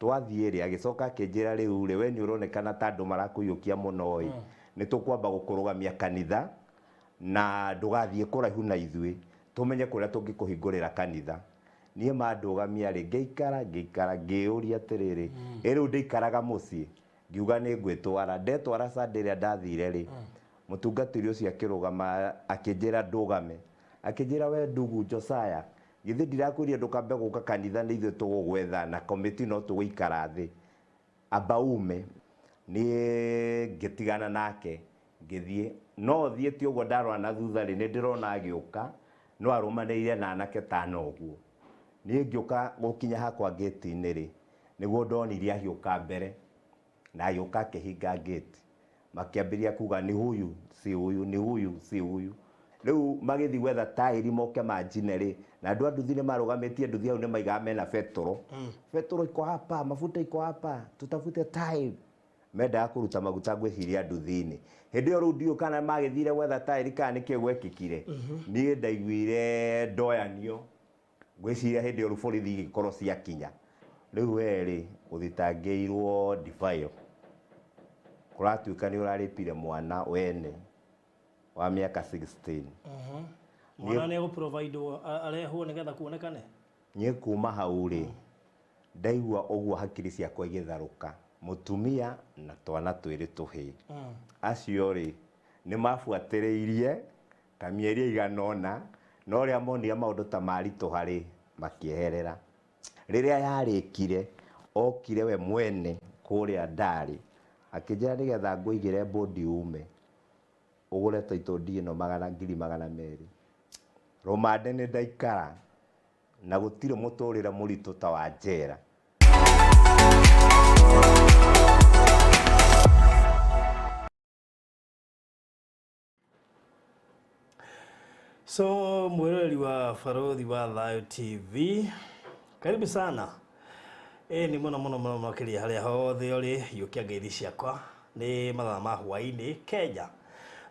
Twathiĩ rĩ, agĩcoka akĩnjĩra rĩu rĩ, we nĩ ũronekana ta andũ marakũiyũkia mũno ĩ, nĩ tũkwamba gũkũrũgamia kanitha na ndũgathiĩ kũraihu na ithuĩ, tũmenye kũrĩa tũngĩkũhingũrĩra kanitha. Niĩ mandũgamia rĩ, ngĩikara ngĩikara ngĩyũria atĩrĩrĩ, ĩ rĩu ndĩikaraga mũciĩ, ngiuga nĩ ngwĩtwara. Ndetwara Sunday ĩrĩa ndathire rĩ, mũtungatĩri ũcio akĩrũgama akĩnjĩra ndũgame, akĩnjĩra we ndugu Josiah, githĩ ndirakwĩrire ndũkambe gũka kanitha nĩ ithuĩ tũgũgwetha na komiti no tũgũikara thĩ, amba ume. Niĩ ngĩtigana nake ngĩthiĩ, no thiĩte ũguo ndarora na thutha rĩ, nĩ ndĩrona agĩũka no arũmanĩrĩire na anake tano ũguo. Niĩ ngĩũka gũkinya hakwa ngĩti-inĩ rĩ, nĩguo ndonire agĩũka mbere na agĩũka akĩhinga ngĩti, makĩambĩrĩria kuga ni huyu si huyu, ni huyu si huyu. Rĩu magĩthiĩ gwetha taĩri moke manjine rĩ, na andũ a nduthi nĩ marũgamĩtie nduthi hau nĩ maigaga mena betũrũ. Betũrũ iko hapa, mafuta iko hapa, tutafute taĩri. Mendaga kũruta maguta ngwĩciria nduthi-inĩ. Hĩndĩ ĩyo rĩu ndiũĩ kana magĩthire gwetha taĩri kana nĩkĩ gwekĩkire. Niĩ ndaiguire ndoyanio, ngwĩciria hĩndĩ ĩyo rĩu borithi igĩkorwo ciakinya. Rĩu we rĩ, ũthitangĩirwo defile. Kũratuĩka nĩ ũrarĩpire mwana wene wa mĩaka 16. Mwana nĩ egũ-provide-wo, arehwo nĩgetha kuonekane? Niĩ kuma hau rĩ, ndaigua ũguo hakiri ciakwa igĩtharũka. Mũtumia na twana twĩrĩ tũhĩĩ. Acio rĩ, nĩ mabuatĩrĩirie ta mĩeri ĩigana ũna, no rĩrĩa monire maũndũ ta maritũha rĩ, makĩeherera. Rĩrĩa yarĩkire, okire we mwene kũrĩa ndarĩ, akĩnjĩra nĩgetha ngũigĩre bodi ume, ũgũre title deed ĩno magana ngiri magana merĩ. Rũmande nĩ ndaikara, na gũtirĩ mũtũrĩre mũritũ ta wa njera. So mwiroreri wa Barothi wa Thayo TV, karibu sana. Ni muno muno muno makiria haria hothe uri, yũkia ngeithi ciakwa nĩ mathaa ma hwaĩ-inĩ Kenya.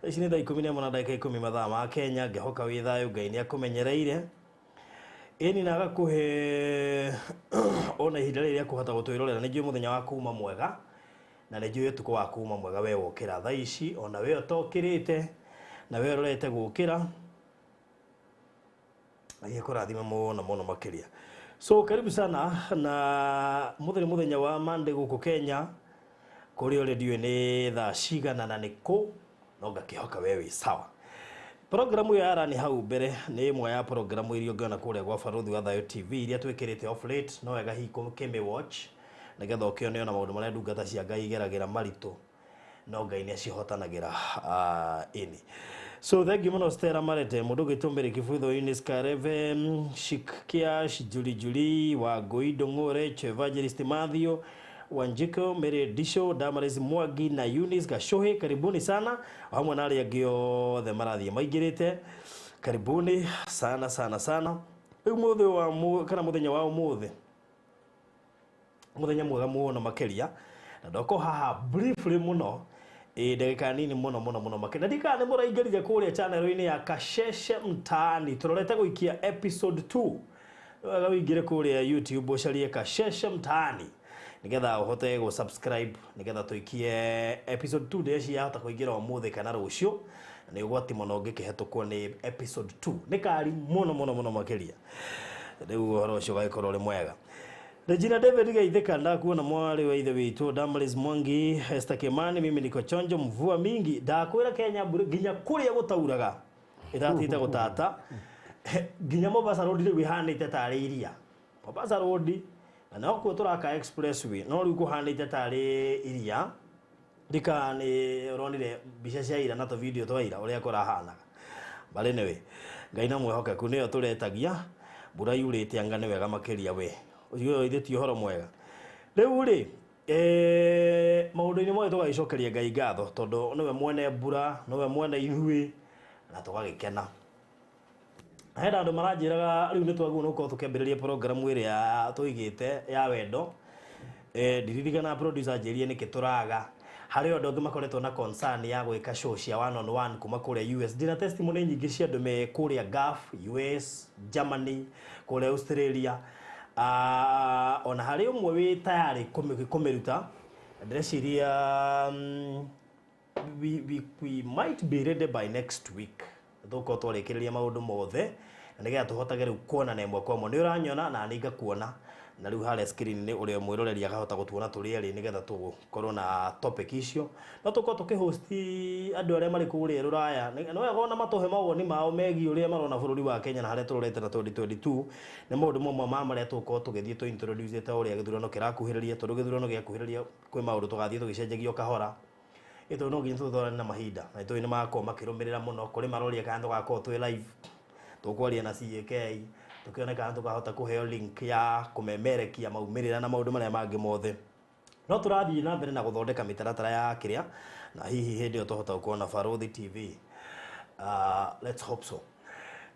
Ici nĩ thaa ikũmi na ĩmwe na ndagĩka ikũmi mathaa ma Kenya. Ngĩhoka wĩ thayũ, Ngai nĩ akũmenyereire. Ĩni na agakũhe ona ihinda rĩrĩ rĩa kũhota gũtwĩrorera. Nĩ njũĩ mũthenya wa kuma mwega, na nĩ njũĩ ũtukũ wa kuma mwega we wokĩra thaa ici, ona we ũtokĩrĩte, na we ũrorete gũkĩra. Ngai akũrathime mũno mũno makĩria. So karibu sana na mũthenya mũthenya wa Monday gũkũ Kenya, kũrĩa ũrĩ ndiũĩ nĩ thaa cigana na nĩ kũ, no ngakĩhoka we wĩ sawa. Programu ĩyo ya rani hau mbere nĩ ĩmwe ya programu iria ũngĩona kũrĩa gwa Barothi wa Thayo TV iria twĩkĩrĩte off late, no wega hihi kũmĩ watch nĩgetha ũkĩone ona maũndũ marĩa ndungata cia Ngai igeragĩra maritũ, no Ngai nĩ acihotanagĩra, ĩni. So thank you mũno Stella Marete, mũndũ ũgĩtwo Mary Kibutho, Eunice Kareve, Shik Kiash, Juli Juli, Wangũi Ndũng'ũ, Rachel Evangelist Matthew, Wanjiko, Mary Disho, Damaris Mwangi na Eunice Gashuhi, karibuni sana hamwe na arĩa angĩ othe marathiĩ maingĩrĩte, karibuni sana sana sana. Rĩu mũthĩ wa kana mũthenya wa ũmũthĩ, mũthenya mwega mũno makĩria, na ndoko haha briefly mũno, ndagĩka nini mũno mũno mũno makĩria. Na ndikana nĩ mũraingĩrire kũrĩa channel-inĩ ya Kasheshe Mtaani, tũrorete gũikia episode 2. Wega ũingĩre kũrĩa YouTube ũcarie Kasheshe Mtaani nĩgetha ũhote gũ subscribe, nĩgetha tũikie episode 2. Ndĩreciria yahota kũingĩra ũmũthĩ kana rũciũ. Nĩ ũgwati mũno ũngĩkĩhetũkwo nĩ episode 2, nĩ kari mũno mũno mũno makĩria. Rĩu ũhoro ũcio ũgagĩkorwo ũrĩ mwega. Regina David Geithĩka, ndakuona mwarĩ wa ithe witũ. Damaris Mwangi, Esther Kimani, mimi niko chonjo, mvua mingi. Ndakwĩra Kenya mbura nginya kũrĩa gũtauraga ĩtatĩte gũtata, nginya Mombasa Road rĩu ĩhanĩte tarĩ iria. Mombasa Road na nokuo tũraka expressway, no rĩu kũhanĩte tarĩ iria. Ndika nĩ ũronire mbica cia ira na tũ video twa ira ũrĩa kũrahanaga. But anyway, Ngai na mwĩhokeku nĩyo tũretagia, mbura yurĩte anga nĩ wega makĩria we. Ũcio ithe ti ũhoro mwega. Rĩu rĩ, maũndũ-inĩ mothe tũgagĩcokeria Ngai ngatho tondũ nĩwe mwene mbura, nĩwe mwene ithuĩ, na tũgagĩkena. Hena andũ maranjĩraga rĩu nĩ twagĩrĩirwo nĩ gũkorwo tũkĩambĩrĩria programu ĩrĩa tũigĩte ya wendo. Ndiririkana producer anjĩrire nĩkĩ tũraga. Harĩ andũ angĩ makoretwo na concern ya gwĩka show cia one on one kuma kũrĩa US. Ndĩna testimony nyingĩ cia andũ me kũrĩa Gulf, US, Germany, kũrĩa Australia. Ona harĩ ũmwe wĩ tayarĩ kũmĩruta, ndĩreciria we might be ready by next week. Tũgũkorwo twarĩkĩrĩria maũndũ mothe na nĩgetha tũhotage rĩu kuonana ĩmwe kwa ĩmwe. Nĩ ũranyona na nĩ ngakuona, na rĩu harĩa screen-inĩ ũrĩa mwĩroreri akahota gũtuona tũrĩ erĩ, nĩgetha tũkorwo na topic icio. No tũkorwo tũkĩhost andũ arĩa marĩ kũrĩa rũraya, nĩ wega ona matũhe mawoni mao megiĩ ũrĩa marona bũrũri wa Kenya na harĩa tũrorete na 2022. Nĩ maũndũ mamwe ma marĩa tũgũkorwo tũgĩthiĩ tũ introduce ta ũrĩa gĩthurano kĩrakuhĩrĩria, tondũ gĩthurano gĩakuhĩrĩria kwĩ maũndũ tũgathiĩ tũgĩcenjagio kahora. Ĩtũ no nginya tũthorane na mahinda, na ĩtũĩ nĩ magakorwo makĩrũmĩrĩra mũno. Kũrĩ maroria kana tũgakorwo twĩ live, tũkwaria na CAK, tũkĩone kana tũkahota kũheo link ya kũmemerekia maumĩrĩra na maũndũ marĩa mangĩ mothe. No tũrathiĩ na mbere na gũthondeka mĩtaratara ya kĩrĩa, na hihi hĩndĩ ĩyo tũhota gũkorwo na Barũthi TV. Let's hope so.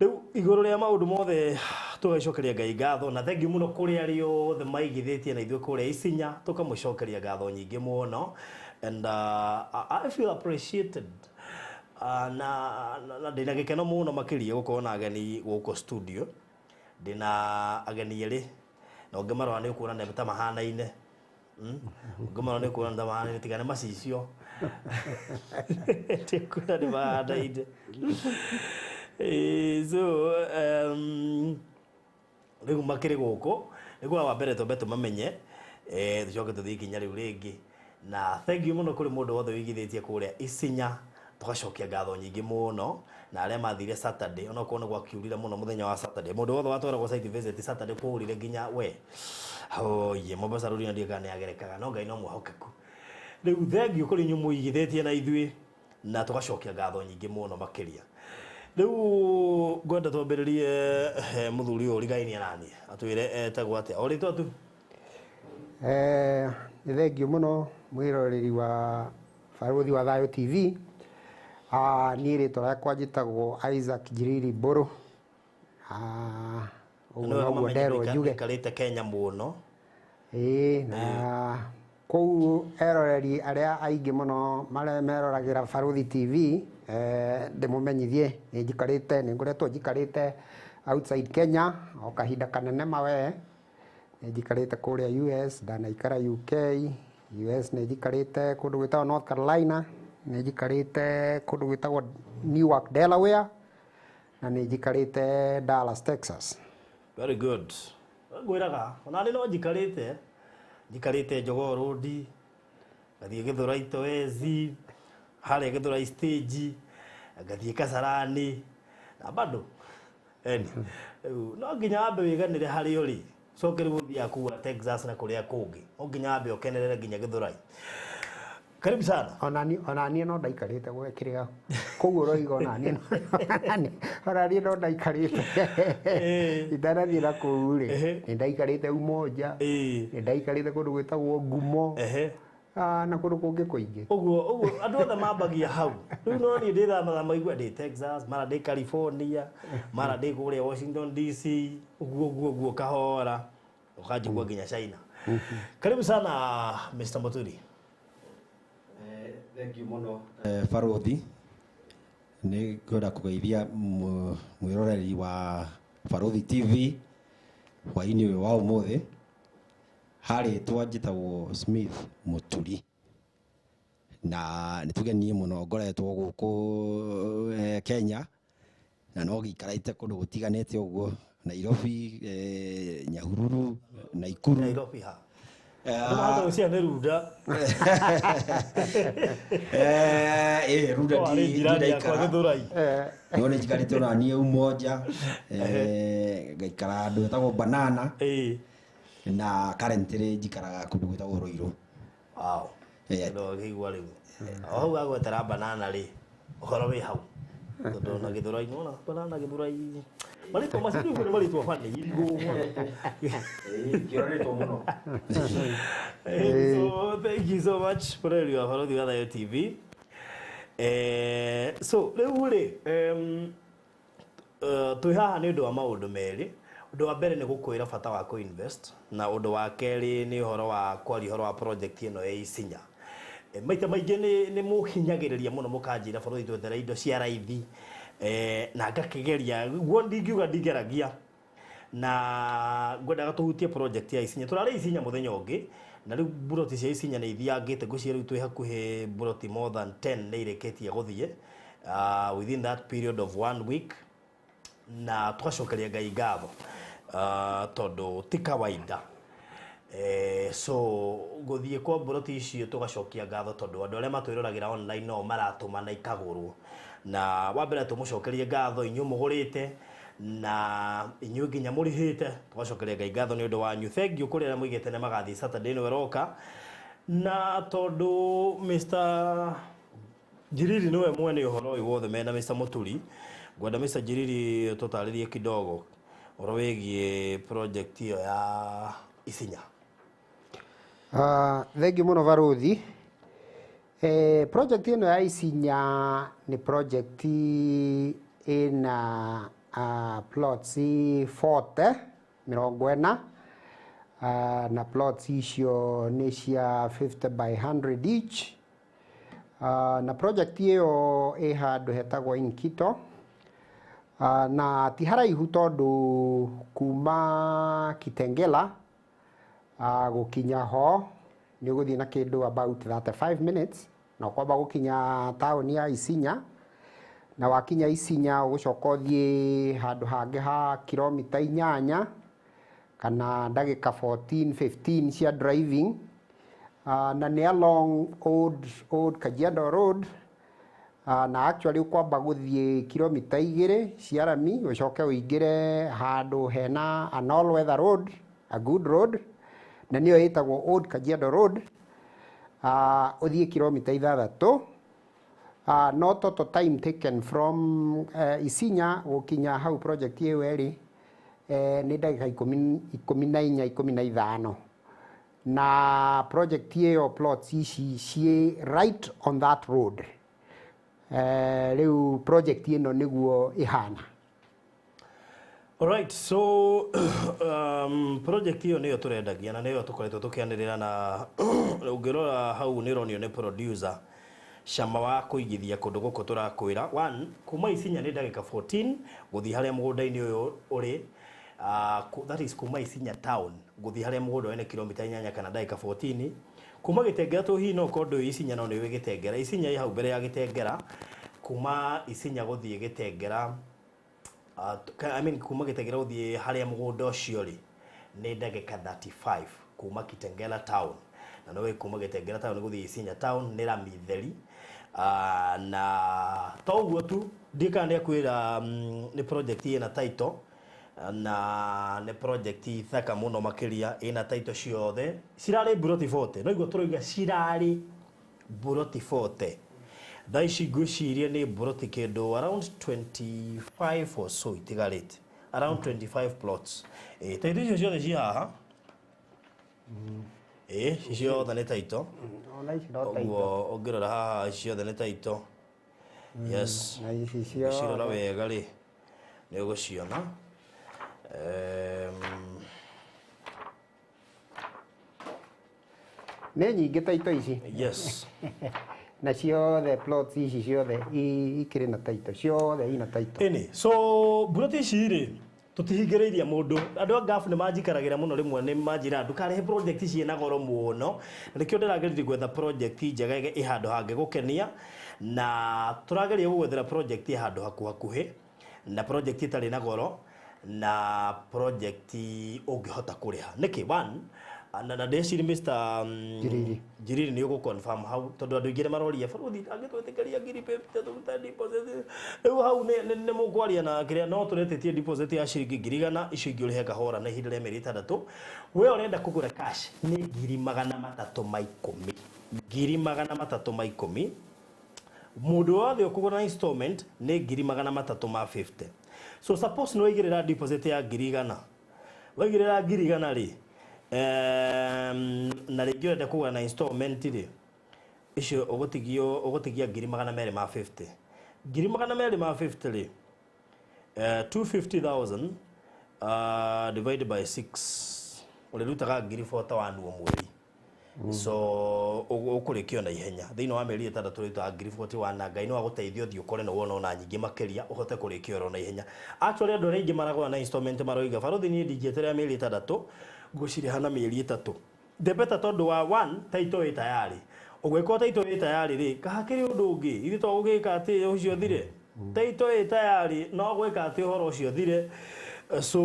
Rĩu igũrũ rĩa maũndũ mothe, tũgacokeria Ngai ngatho na thengiũ mũno kũrĩ arĩa othe maigithĩtie na ithuĩ kũrĩa Isinya. Tũkamũcokeria ngatho nyingĩ mũno, and I feel appreciated, na ndĩna gĩkeno mũno makĩria gũkorwo na ageni gũkũ studio. Ndĩna ageni erĩ, na ũngĩmarora nĩ ũkuona nĩ ta mahanaine. Ũngĩmarora nĩ ũkuona nĩ ta mahanaine, tiga nĩ macicio tikuona nĩ mahanaine. So rĩu makĩrĩ gũkũ nĩguo wa mbere twambe tũmamenye, tũcoke tũthiĩ ikinya rĩu rĩngĩ. Na thank you mũno kũrĩ mũndũ wothe wĩigithĩtie kũrĩa Isinya, tũgacokia ngatho nyingĩ mũno, na arĩa mathire Saturday, onokorwo nĩ gwakiurire mũno mũthenya wa Saturday. Mũndũ wothe watwaragwo site visit Saturday kũurire nginya we oye Mombasa Road, ndiĩ kana nĩagerekaga, no Ngai no mwĩhokeku. Rĩu thank you kũrĩ inyuĩ mũigithĩtie na ithuĩ, na tũgacokia ngatho nyingĩ mũno makĩria. Rĩu ngwenda twambĩrĩrie mũthuri ũyũ ũrigainie naniĩ, atwĩre etagwo atĩa, o rĩtwa tu. Nĩ thengiũ mũno mwĩroreri wa Barũthi wa Thayũ TV. Niĩ rĩtwa rĩakwa njĩtagwo Isaac Njiriri Mbũrũ. Ũguo noguo nderwo njuge. Ikarĩte Kenya mũno. Ĩĩ, na kũu eroreri arĩa aingĩ mũno marĩa meroragĩra Barũthi TV, ndĩmũmenyithie nĩ njikarĩte, nĩ ngoretwo njikarĩte outside Kenya o kahinda kanene mawe. Nĩ njikarĩte kũrĩa US, ndanaikara UK, US nĩ njikarĩte kũndũ gwĩtagwo North Carolina, nĩ njikarĩte kũndũ gwĩtagwo Newark, Delaware, na nĩ njikarĩte Dallas, Texas. Very good. Ngwĩraga ona nĩ no njikarĩte Jogoo Road, ngathiĩ Gĩthũrai Toezi, harĩa Gĩthũrai stage, ngathiĩ Kasarani na bado eni. Rĩu no nginya wambe wĩganĩre harĩa ũrĩ, coke rĩu ũthiaga kũgũra Texas na kũrĩa kũngĩ, no nginya wambe ũkenerere nginya Gĩthũrai. Karibu sana. Ona niĩ no ndaikarĩte gwe kĩrĩa kũu ũroiga, ona niĩ no ndaikarĩte itanathiĩ na kũu rĩ. Nĩ ndaikarĩte Umoja, nĩ ndaikarĩte kũndũ gwĩtagwo Ngumo, na kũndũ kũngĩ kũingĩ. Ũguo andũ othe mambagia hau. Rĩu no niĩ ndĩthamathama, igua ndĩ Texas, mara ndĩ California, mara ndĩ kũrĩa Washington DC, ũguo ũguo ũguo kahora ũkanjigua nginya China. Karibu sana, Mr. Muturi. Thank you mũno, Barũthi. Nĩ ngwenda kũgeithia mwĩroreri wa Barũthi TV hwaĩ-inĩ ũyũ wa ũmũthĩ. Harĩtwa njĩtagwo Smith Mũturi, na nĩ tuge niĩ mũno ngoretwo gũkũ Kenya, na no gĩikarĩte kũndũ gũtiganĩte ũguo, Nairobi, Nyahururu, Naikuru. Nairobi ha? Andũ mahota gwĩciria nĩ Runda. Runda. Warĩ jirani yakwa Ndindaikara. Gĩthũrai. No nĩ njikarĩte ona niĩ Umoja, ngaikara handũ hetagwo Banana, na currently njikaraga kũndũ gwĩtagwo Ruiru. Wow. No ngĩigua rĩu o hau agwetera banana rĩ, ũhoro wĩ hau, tondũ na Gĩthũrai nona banana Gĩthũrai, marĩtwa macio rĩu nĩ marĩtwa bani irigũ. Kĩroretwo mũno. So thank you so much mũreri wa Barũthi wa Thayũ TV. So rĩu rĩ, twĩ haha nĩ ũndũ wa maũndũ merĩ. Ũndũ wa mbere nĩ gũkwĩra bata wa kũ-invest, na ũndũ wa kerĩ nĩ ũhoro wa kwaria ũhoro wa project ĩno ya Isinya. Maita maingĩ nĩ mũhinyagĩrĩria mũno mũkanjĩra, "Barũthi, twethere indo cia raithi," na ngakĩgeria guo, ndingiuga ndingeragia. Na ngwendaga tũhutie project ya Isinya. Tũrarĩ Isinya mũthenya ũngĩ na rĩu mburoti cia Isinya nĩ ithiangĩte, ngwĩciria rĩu twĩ hakuhĩ mburoti more than 10 nĩ irĩkĩtie gũthiĩ within that period of 1 week, na tũgacokeria Ngai ngatho tondũ ti kawaida. So gũthiĩ kwa mburoti icio tũgacokia ngatho tondũ andũ arĩa matwĩroragĩra online no maratũma na ikagũrwo. Na wa mbere tũmũcokerie ngatho inyuĩ mũgũrĩte na inyuĩ nginya mũrĩhĩte, tũgacokeria Ngai ngatho nĩ ũndũ wanyu. Thank you kũrĩ arĩa mũigĩte nĩ magathiĩ Saturday ĩno ĩroka. Na tondũ Mr. Njiriri nĩwe mwene ũhoro ũyũ wothe mena Mr. Muturi, ngwenda Mr. Njiriri tũtarĩrie kidogo ũhoro wĩgiĩ project ĩyo ya Isinya. Thengiũ mũno Baruthi. Project ĩno ya Isinya nĩ project ĩna plots 40 40, na plots icio nĩ cia 50 by 100 each. Na project ĩyo ĩ handũ hetagwo Inkito. Na ti haraihu tondũ kuma Kitengela gũkinya ho nĩ ũgũthiĩ na kĩndũ about 35 minutes, na ũkwamba gũkinya taũni ya Isinya, na wakinya Isinya ũgũcoka ũthiĩ handũ hangĩ ha kilomita 8 kana ndagĩka 14 15 cia driving, na nĩ along old Kajiado Road. Na actually ũkwamba gũthiĩ kilomita 2 cia rami, ũcoke ũingĩre handũ hena an all weather road, a good road, na nĩyo ĩtagwo Old Kajiado Road. Ũthiĩ kilomita 6. No total time taken from Isinya gũkinya hau project ĩyo ĩrĩ nĩ ndagĩka 14 15. Na project ĩyo plots ici ciĩ right on that road. Rĩu project ĩno nĩguo ĩhana. Alright, so project ĩyo nĩyo tũrendagia na nĩyo tũkoretwo tũkĩanĩrĩra, na ũngĩrora hau nĩ ũronio nĩ producer cama wa kũigithia kũndũ gũkũ tũrakwĩra. One, kuma Isinya nĩ ndagĩka 14 gũthiĩ harĩa mũgũnda-inĩ ũyũ ũrĩ, that is kuma Isinya town gũthiĩ harĩa mũgũnda ũyũ nĩ kilomita 8 kana ndagĩka 14. Kuma Gĩtengera tũ hihi no ũkorwo ndũĩ Isinya no nĩ ũĩ Gĩtengera. Isinya ĩ hau mbere ya Gĩtengera. Kuma Isinya gũthiĩ Gĩtengera, I mean kuma Gĩtengera gũthiĩ harĩa mũgũnda ũcio rĩ nĩ ndagĩka 35 kuma Kitengela town, na no kuma Gĩtengera town gũthiĩ Isinya town nĩ rami theri. Na to ũguo tu, ndiĩ kana nĩ akwĩra nĩ project ĩna title, na nĩ project thaka mũno makĩria, ĩna title ciothe. Cirarĩ mburoti 40, no iguo tũrauga cirarĩ mburoti 40. Thaa ici ngwĩciria nĩ mburoti kĩndũ around 25 or so itigarĩte, around 25 plots. Title icio ciothe ci haha, ici ciothe nĩ title. Ona ici no title. Ũguo ũngĩrora haha ici ciothe nĩ title. Yes. Na ici Ũngĩcirora ciothe wega rĩ nĩ ũgũciona. Nĩ nyingĩ title ici. Yes. Na ciothe plots ici ciothe ikĩrĩ na title, ciothe ina title. Ĩni, so mburoti ici rĩ tũtihingĩrĩirie mũndũ. Andũ a ngabu nĩ manjikaragĩra mũno, rĩmwe nĩ manjĩraga ndũkarehe project ciĩna goro mũno, na nĩkĩo ndĩrageririe gwetha project njega ĩ handũ hangĩgũkenia, na tũrageria gũgwethera project ĩ handũ hakuhakuhĩ, na project ĩtarĩ na goro, na project ũngĩhota kũrĩha. Nĩkĩ? One, na ndĩciria Mr. Njiriri. Njiriri nĩ ũgũ confirm hau, tondũ andũ aingĩ nĩ maroria Baruthi angĩtwĩtĩkĩria ngiri 50 tũrute deposit. Rĩu hau nĩ mũkwaria na kĩrĩa, no tũretĩtie deposit ya ciringi 100,000, icio ingĩ ũrĩhe kahora na ihinda rĩa mĩeri 6. We ũrenda kũgũra cash nĩ 310,000. 310,000. Mũndũ wothe ũkũgũra installment nĩ 350,000. So suppose nĩ waigĩrĩra deposit ya 100,000. Waigĩrĩra 100,000 rĩ, na rĩngĩ ũrenda kũgũra na installment rĩ, icio ũgũtigia 250,000. 250,000 rĩ, 250,000 divided by 6 ũrĩrutaga 41 o mweri. So ũkũrĩkio na ihenya thĩinĩ wa mĩeri 6 rĩta ngiri 41 na Ngai no agũteithie ũthiĩ ũkore nĩ wona ona nyingĩ makĩria ũhote kũrĩkio oro na ihenya. Actually andũ arĩa aingĩ maragũra na installment maroiga barothi niĩ ndingĩeterera mĩeri 6 ngũcirĩha na mĩeri 3. The better tondũ wa one title ĩ tayari. Ũgwĩkwo title ĩ tayari rĩ kahakĩrĩ ũndũ ũngĩ ithuĩ to gũgĩka atĩ ũcio thire. Title ĩ tayari no gwĩka atĩ ũhoro ũcio thire. So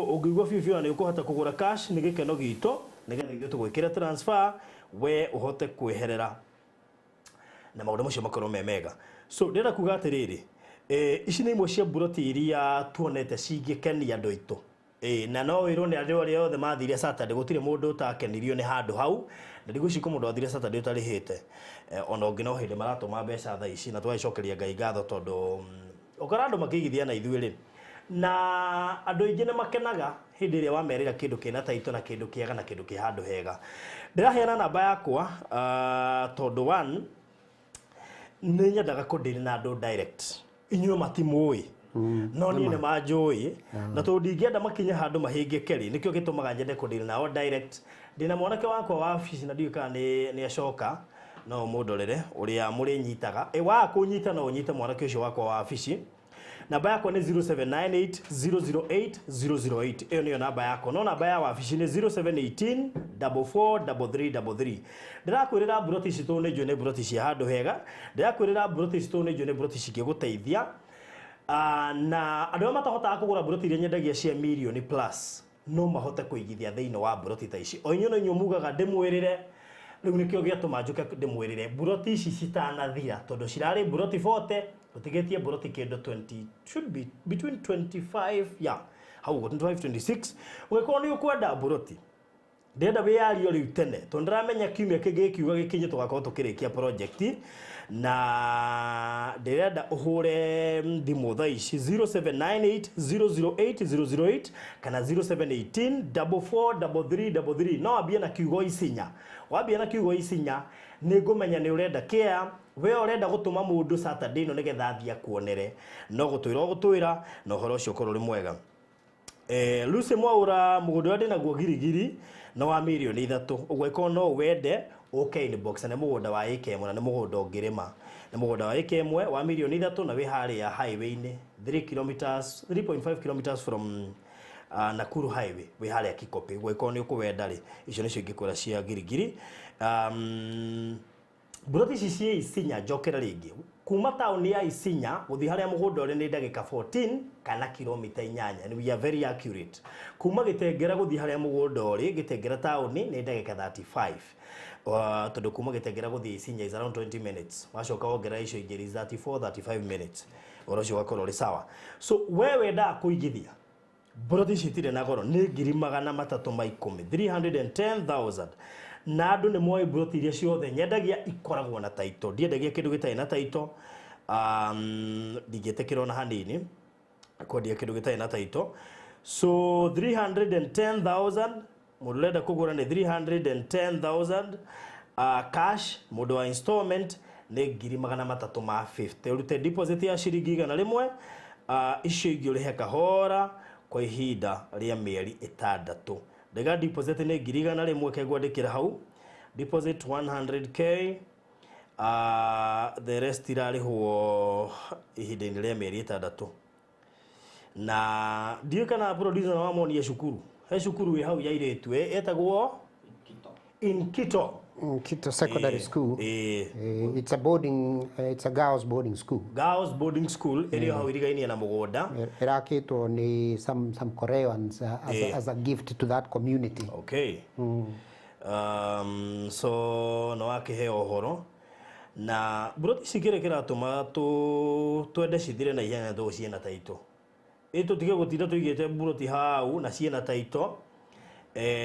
ũngĩigua biũ biũ nĩ ũkũhota kũgũra cash nĩ gĩkeno gitũ nĩgetha ithuĩ tũgwĩkĩre transfer we ũhote kwĩherera na maũndũ macio makorwo me mega. So ndĩrenda kuga atĩrĩrĩ, ici nĩ imwe cia mburoti iria tuonete cingĩkenia andũ aitũ. Na no wĩrwo nĩ andũ arĩa othe mathire Saturday gũtirĩ mũndũ ũtakenirio nĩ handũ hau na ndigwĩciria kwĩ mũndũ wathire Saturday ũtarĩhĩte. Ona ũngĩ no hĩndĩ maratũma mbeca thaa ici na tũgagĩcokeria Ngai ngatho tondũ ũkora andũ makĩigithia na ithuĩ rĩ na andũ aingĩ nĩ makenaga hĩndĩ ĩrĩa wamerĩra kĩndũ kĩna taito na kĩndũ kĩega na kĩndũ kĩ handũ hega. Ndĩraheana namba yakwa tondũ one nĩ nyendaga kũndĩri na andũ direct inyuĩ matimũĩ no niĩ nĩ manjũĩ na tondũ ndingĩenda makinye handũ mahĩngĩke rĩ nĩkĩo gĩtũmaga nyende kũndĩri nao direct. Ndĩna mwanake wakwa wa wabici na ndiũĩ kana nĩ acoka no mũndorere ũrĩa mũrĩnyitaga. Waga kũnyita no ũnyite mwanake ũcio wakwa wa wabici. Namba yakwa nĩ 0798 008 008. Ĩyo nĩyo namba yakwa. No namba ya wabici nĩ 0718 443333. Ndĩrakwĩrĩra mburoti ici tondũ nĩ njũĩ nĩ mburoti cia handũ hega. Ndĩrakwĩrĩra mburoti ici tondũ nĩ njũĩ nĩ mburoti cingĩgũteithia. Na andũ arĩa matahotaga kũgũra mburoti iria nyendagia cia mirioni plus no mahote kũigithia thĩinĩ wa mburoti ta ici. O inyuĩ no inyuĩ mugaga ndĩmwĩrĩre, rĩu nĩkĩo gĩatũma njũke ndĩmwĩrĩre mburoti ici citanathira tondũ cirarĩ mburoti 40 tũtigĩtie mburoti kĩndũ 20 should be between 25 yeah hau ũguo 25 26. Ũngĩkorwo nĩ ũkwenda mburoti ndĩrenda wĩyario rĩu tene tondũ ndĩramenya kiumia kĩngĩ gĩkiuga gĩkinye tũgakorwo tũkĩrĩkia project na ndĩrenda ũhũre thimũ thaa ici 0798 008 008 kana 0718 443333. No wambie na kiugo Isinya. Wambie na kiugo Isinya nĩ ngũmenya nĩ ũrenda kĩa we ũrenda gũtũma mũndũ Saturday ĩno nĩgetha athiĩ akuonere no gũtwĩra ũgũtwĩra na ũhoro ũcio ũkorwo ũrĩ mwega. Lucy Mwaura mũgũnda ũrĩa ndĩnaguo girigiri na wa mirioni 3 ũguo ĩkorwo no wende ũke inbox nĩ mũgũnda wa ĩka ĩmwe na nĩ mũgũnda ũngĩrĩma nĩ mũgũnda wa ĩka ĩmwe wa mirioni 3 na wĩ harĩa highway-inĩ 3 kilometers 3.5 kilometers from Nakuru highway wĩ harĩa Kikopey ũguo ĩkorwo nĩ ũkũwenda rĩ icio nĩcio ingĩkwĩra cia girigiri. Mburoti ici ciĩ Isinya njokera rĩngĩ kuma taũni ya Isinya gũthiĩ harĩa mũgũnda ũrĩ nĩ ndagĩka 14 kana kilomita 8 and we are very accurate. Kuma Gĩtengera gũthiĩ harĩa mũgũnda ũrĩ Gĩtengera taũni nĩ ndagĩka 35 tondũ kuma Gĩtengera gũthiĩ Isinya is around 20 minutes wacoka wongerera icio ingĩ is 34 35 minutes ũhoro ũcio ũgakorwo ũrĩ sawa. So we wendaga kũigithia mburoti ici itirĩ na goro nĩ 310,000 310,000 na andũ nĩ moĩ mburoti iria ciothe nyendagia ikoragwo na taito ndiendagia kĩndũ gĩtarĩ na taito. Ndingĩtĩkĩra ona hanini kwendia kĩndũ gĩtarĩ na taito. So 310,000 mũndũ ũrenda kũgũra nĩ 310,000 cash. Mũndũ wa installment nĩ 350,000 ũrute deposit ya ciringi 100 icio ingĩ ũrĩhe kahora kwa ihinda rĩa mĩeri 6. Ndaiga deposit nĩ 100,000 kengwandĩkĩra hau deposit 100k the rest irarĩhwo ihinda-inĩ rĩa mĩeri 6. Na ndiũĩ kana producer no amonie cukuru he cukuru wĩ hau ya airĩtu ĩtagwo Inkito. Inkito Secondary School. It's a boarding, it's a girls boarding school. Girls boarding school ĩrĩ hau irigainie na mũgũnda. Ĩrakĩtwo nĩ some Koreans as a gift to that community. Okay. So no akĩheo ũhoro na mburoti ici kĩrĩa kĩratũma twende cithire na ihenya tondũ ciĩna taito. Tũtige gũtinda tũigĩte mburoti hau na ciĩna taito.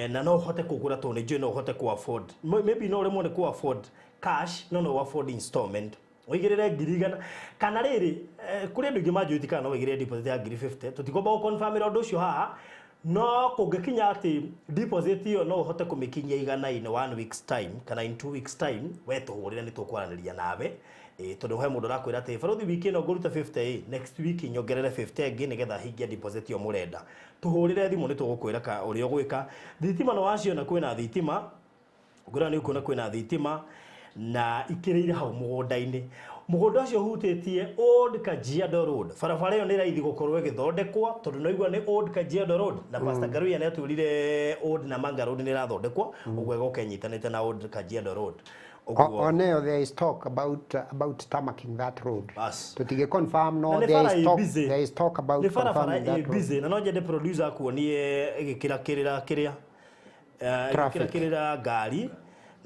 Na no ũhote kũgũra tondũ nĩ njũĩ no ũhote kũ afford. Maybe no ũremwo nĩ kũ afford cash no no afford installment. Ũigĩrĩre 100,000 kana rĩrĩ kũrĩ andũ aingĩ manjũĩ kana no ũigĩrĩre deposit ya 50,000 tũtikwamba gũ-confirm ũndũ ũcio haha no kũngĩkinya atĩ deposit ĩyo no ũhote kũmĩkinyia 100 in 1 week's time kana in 2 weeks time we tũhũrĩre nĩ tũkwaranĩria nawe. Tondũ he mũndũ ũrakwĩra atĩ barothi wiki ĩno ngũruta 50 next week nyongerere 50 ĩngĩ nĩgetha hingie deposit ĩyo mũrenda. Tũhũrĩre thimũ nĩ tũgũkwĩra ka ũrĩa ũgwĩka. Thitima no waciona kwĩna thitima Ũngĩrora nĩ ũkuona kwĩna thitima na ikĩrĩire hau mũgũnda-inĩ. Mũgũnda ũcio ũhutĩtie Old Kajiado Road. Barabara ĩyo nĩ raithi gũkorwo ĩgĩthondekwo tondũ no igua nĩ Old Kajiado Road na Pastor Ngaruiya nĩ atwĩrire Old Namanga Road nĩ ĩrathondekwo ũguo ĩgoka ĩnyitanĩte na Old Kajiado Road. Ũguo Oneyo there is talk about tarmacking that road. Bas. Tutige confirm no Na nĩ there bara is ĩ talk busy. there is talk about nĩ barabara confirming ĩ that road. busy na no nyende producer akuonie ĩgĩkĩra kĩrĩra kĩrĩa ĩgĩkĩra Traffic. kĩrĩra ngari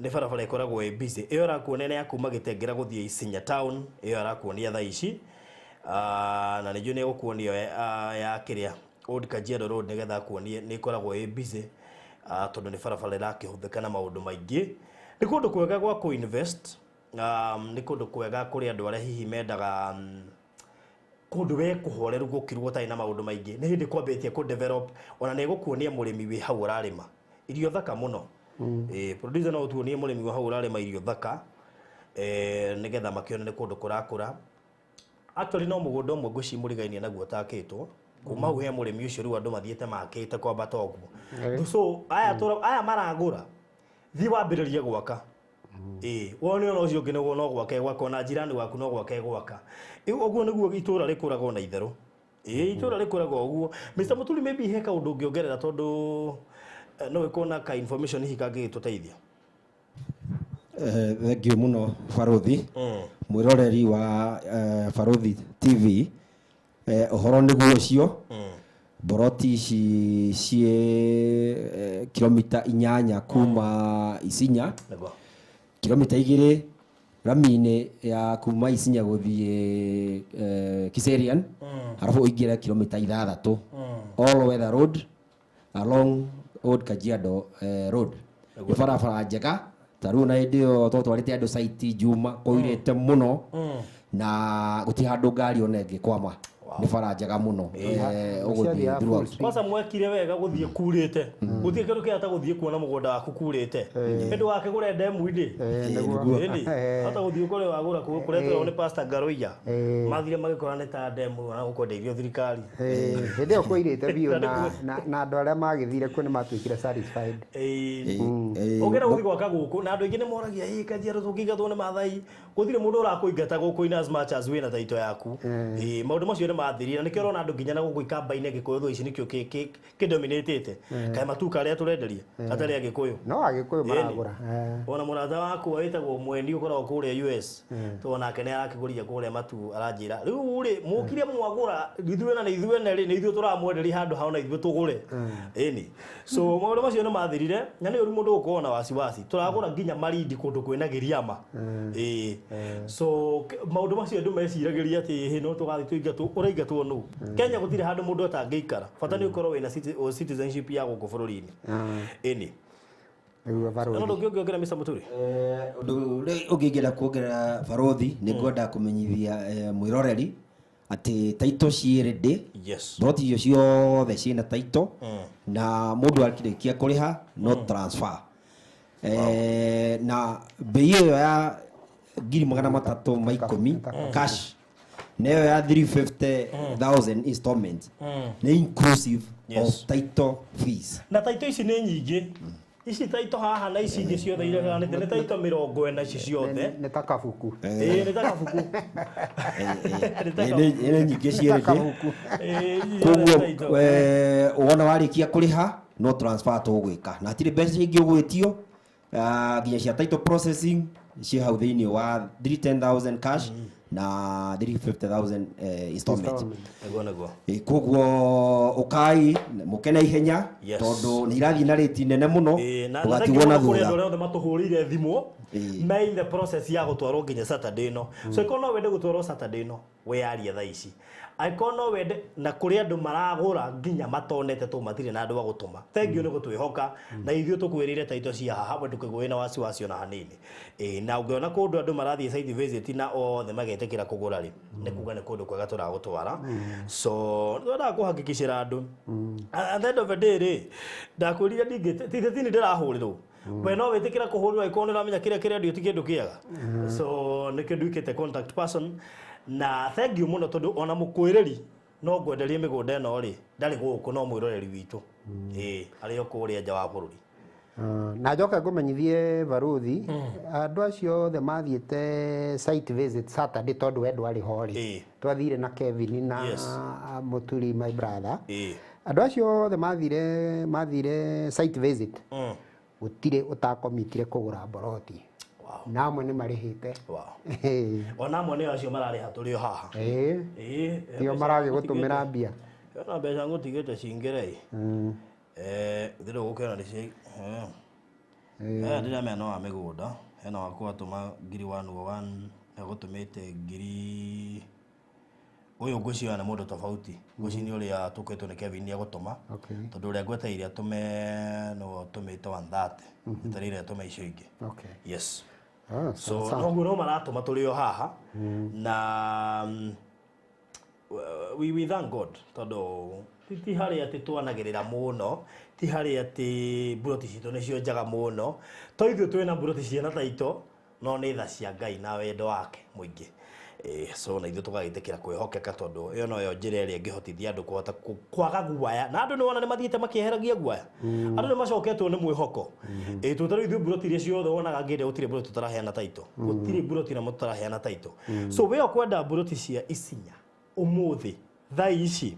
nĩ barabara ĩkoragwo ĩ busy. Ĩyo ĩrakuonia nĩ ya kuma Gĩtengera gũthiĩ Isinya town, ĩyo arakuonia thaa ici. Na nĩnjũĩ nĩ egũkuonia ya kĩrĩa Old Kajiado Road nĩgetha akuonie nĩ ĩkoragwo ĩ busy tondũ nĩ barabara ĩrakĩhũthĩka na maũndũ maingĩ. Nĩ kũndũ kwega gwa kũ-invest, nĩ kũndũ kwega kũrĩ andũ arĩa hihi mendaga kũndũ we kũhoreru gũkirwo gũtarĩ na maũndũ maingĩ. Nĩ hĩndĩ kwambĩtie kũ develop ona nĩ gũkuonia mũrĩmi wĩ hau ũrarĩma irio thaka mũno. Producer no ũtuonie mũrĩmi wĩ hau ũrarĩma irio thaka nĩgetha makĩone nĩ kũndũ kũrakũra. Actually no mũgũnda ũmwe ngwĩciria mũrigainie naguo ũtakĩtwo kuma hau he mũrĩmi ũcio rĩu andũ mathiĩte makĩte kwambata ũguo. So aya maragũra thiĩ wambĩrĩrie gwaka. Wone ona ũcio ũngĩ nĩguo no gwaka gwaka ona jirani waku no gwaka gwaka. Ũguo nĩguo itũra rĩkũraga ona itherũ. Itũra rĩkũraga ũguo. Mr. Muturi maybe he kaũndũ ũngĩongerera tondũ no ĩkorwo na ka information hihi kangĩgĩtũteithia. Thank you mũno Baruthi. Mwĩroreri wa Baruthi TV, ũhoro nĩguo ũcio. Boroti ici ciĩ kilomita 8 kuma Isinya. Nĩguo. Kilomita 2 rami-inĩ ya kuma Isinya gũthiĩ Kiserian, arabu ũingĩre kilomita 6 all weather road along Old Kajiado Road. Nĩ barabara njega ta rĩu na hĩndĩ ĩyo twatwarĩte andũ site Juma kũirĩte mũno na gũtirĩ handũ ngari ona ĩngĩkwama. Nĩ bara njega mũno ũgũthiĩ throughout. Kwanza mwekire wega gũthiĩ kurĩte. Gũthiĩ kĩndũ kĩrĩa ta gũthiĩ kuona mũgũnda waku kurĩte. Hĩndĩ wakĩgũra ndemu-inĩ. Nĩguo. Hata gũthiĩ kũrĩa wagũra kũrĩa tũrona nĩ Pastor Ngaruiya. Mathire magĩkora nĩ ta ndemu na gũkwenderio thirikari. Hĩndĩ ĩyo kũirĩte biũ na andũ arĩa magĩthire kuo nĩ matuĩkire satisfied. Ũngĩenda gũthiĩ gwaka gũkũ na andũ aingĩ nĩ moragia ĩ Kajiado tũngĩingatwo nĩ Maathai. Gũtirĩ mũndũ ũrakũingata gũkũ in as much as wĩna taito yaku. Maũndũ macio nĩ mathirire na nĩkĩo ũrona andũ nginya na gũkũ ikamba-inĩ Gĩkũyũ thaa ici nĩkĩo kĩdominatĩte. Kaĩ matuka arĩa tũrenderia gatarĩ a Gĩkũyũ. No Agĩkũyũ maragũra. Ona mũrata wakwa wĩtagwo Mweni ũkoragwo kũrĩa US to nake nĩ arakĩgũria kũrĩa matu aranjĩra rĩu rĩ mũkire mwagũra ithuĩ na ithuĩ ene rĩ nĩ ithuĩ tũramwenderia handũ hao na ithuĩ tũgũre. Ĩni. So maũndũ macio nĩ mathirire na nĩ ũru mũndũ gũkorwo na wasiwasi. Tũragũra nginya Malindi kũndũ kwĩna gĩriama. So maũndũ macio andũ meciragĩria atĩ hĩ no tũgathiĩ tũingatwo ũraingatwo nũ. Kenya gũtirĩ handũ mũndũ atangĩikara. Bata nĩ ũkorwo wĩna citizenship ya gũkũ bũrũri-inĩ. Ĩni. Nĩguo Baruthi. No ndũngĩongerera Mr. Muturi? Ũndũ ũrĩa ũngĩngĩenda kuongerera Baruthi nĩ ngwenda kũmenyithia mwĩroreri atĩ taito ciĩ ready. Yes. Broti icio ciothe ciĩna taito na mũndũ akĩrĩkia kũrĩha no transfer. Na bei ĩyo ya 310,000 cash na ĩyo ya 350,000 installment nĩ inclusive of title fees. Na taito ici nĩ nyingĩ. Ici taito haha na ici ingĩ ciothe iria ihanĩte nĩ taito 40 ici ciothe. Nĩ ta kabuku. Nĩ ta kabuku. Nĩ nyingĩ ciĩ ready. Koguo wona warĩkia kũrĩha no transfer tũgwĩka na hatirĩ mbeca ingĩ ũgwĩtio nginya cia title processing ciĩ hau thĩinĩ wa 310,000 cash na 350,000 installment. Nĩguo nĩguo. Koguo ũkai mũke na ihenya tondũ nĩ irathiĩ na rate nene mũno ndũgatigwo na thutha. Kũrĩ andũ arĩa othe matũhũrĩire thimũ me in the process ya gũtwarwo nginya Saturday ĩno. So ĩkorwo no wende gũtwarwo Saturday ĩno wĩyarie thaa ici. Angĩkorwo no wende na kũrĩ andũ maragũra nginya matonete tũ matirĩ na andũ a gũtũma. Thank you nĩ gũtwĩhoka na ithuĩ tũkwĩrĩire taito cia haha we ndũkĩgũe na wasiwasi ona hanini. Na ũngĩona kũndũ andũ marathiĩ site visit na othe magetĩkĩra kũgũra rĩ nĩ kuga nĩ kũndũ kwega tũragũtwara. So nĩtwendaga kũhakikicĩra andũ. At the end of the day rĩ ndakwĩrire ndingĩ ti ndĩrahũrĩrwo. We no wĩtĩkĩra kũhũrĩrwo angĩkorwo nĩ ũramenya kĩrĩa kĩrendio ti kĩndũ kĩega. So nĩkĩo nduĩkĩte contact person. Na thank you mũno tondũ ona mũkwĩrĩri no ngwenderie mĩgũnda ĩno rĩ ndarĩ gũkũ no mwĩroreri witũ. Arĩ o kũrĩa nja wa bũrũri. Na njoke ngũmenyithie baruthi andũ acio othe mathiĩte site visit Saturday tondũ we ndwarĩ ho rĩ, twathire na Kevin na Muturi my brother. Andũ acio othe mathire site visit, gũtirĩ ũtakomitire kũgũra mboroti. Na amwe nĩ marĩhĩte. Ona amwe nĩ acio mararĩha tũrĩ o haha. Nĩo maragĩgũtũmĩra mbia. Ona mbeca ngũtigĩte cingĩre. Thĩrĩ gũkĩona nĩ cia ndĩramenya no wa mĩgũnda, hena wakwa atũma ngiri 101, egũtũmĩte ngiri ũyũ ngwĩciria nĩ mũndũ tofauti, ngwĩciria nĩ ũrĩa tũkwĩtwo nĩ Kevin nĩ egũtũma, tondũ ũrĩa ngwetereire atũme no atũmĩte 130, njetereire atũme icio ingĩ. Yes. So noguo no maratũma tũrĩ o haha na we thank God tondũ ti harĩa atĩ twanagĩrĩra mũno, ti harĩa atĩ mburoti citũ nĩcio njega mũno, to ithuĩ twĩna mburoti ciana taitũ, no nĩ tha cia Ngai na wendo wake mũingĩ. So na ithuĩ tũgagĩtĩkĩra kwĩhokeka tondũ ĩyo noyo njĩra ĩrĩa ĩngĩhotithia andũ kũhota kwaga guaya, na andũ nĩ wona nĩ mathiĩte makĩeheragia guaya, andũ nĩ macoketwo nĩ mwĩhoko. Tondũ ithuĩ mburoti iria ciothe wonaga ngĩenda gũtirĩ mburoti tũtaraheana taitũ, gũtirĩ mburoti na tũtaraheana taitũ. So we ũkwenda mburoti cia Isinya ũmũthĩ thaa ici,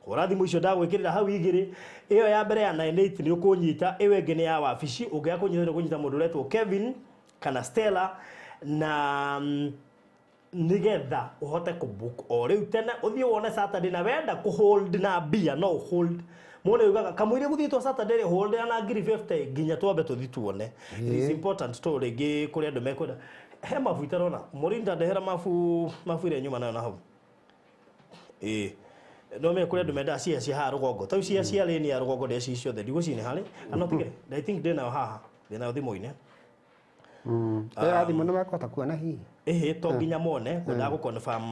hũra thimũ icio ndagwĩkĩrĩra hau igĩrĩ, ĩyo ya mbere ya 98 nĩ ũkũnyita, ĩyo ĩngĩ nĩ ya wabici, ũngĩaga kũnyita nĩ ũkũnyita mũndũ ũretwo Kevin kana Stella, na nigetha uhote kũbook o rĩu tene ũthiĩ wone Saturday, na wenda kũhold na mbia no hold muone ugaga kamũira gũthiĩtwo Saturday rĩ hold na ngiri 50 nginya twambe tũthiĩ tuone. It is important to rĩngĩ kũrĩ andũ mekwenda he mabu itarona mũrinda ndehera mabu ĩrĩa nyuma nayo na hau no me kũrĩ andũ mendaga cia cia haha rũgongo tau cia cia lane ya rũgongo ndeci ciothe ndigũciĩ nĩ harĩ kana tige I think ndĩnayo haha ndĩnayo thimũ-inĩ. Thimũ nĩ makũhota kuona hihi? Ĩhĩ to nginya mone kwendaga gũ confirm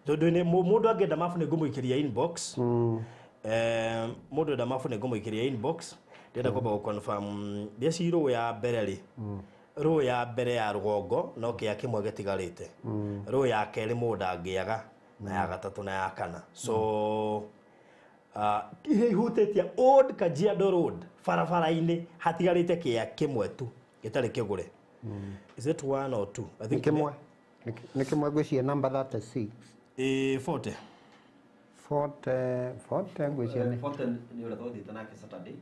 tondũ nĩ mũndũ angĩenda mabu nĩ ngũmũikĩria inbox. Mũndũ enda mabu nĩ ngũmũikĩria inbox, ndĩrenda kwamba gũ confirm ndeci rũ ya mbere rĩ, rũ ya mbere ya rũgongo no kĩa kĩmwe gĩtigarĩte, rũ ya kerĩ mũndũ ndangĩaga, na ya gatatũ na ya kana. So iria ihutĩtie Old Kajiado Road barabara-inĩ hatigarĩte kĩa kĩmwe tu gĩtarĩ kĩgũre. Is it one or two? I think kimwe. Nĩ kĩmwe ngwĩciria number 36. 40. 40 40 ngwĩciria nĩ 40 nĩ ũrĩa twathiĩte nake Saturday.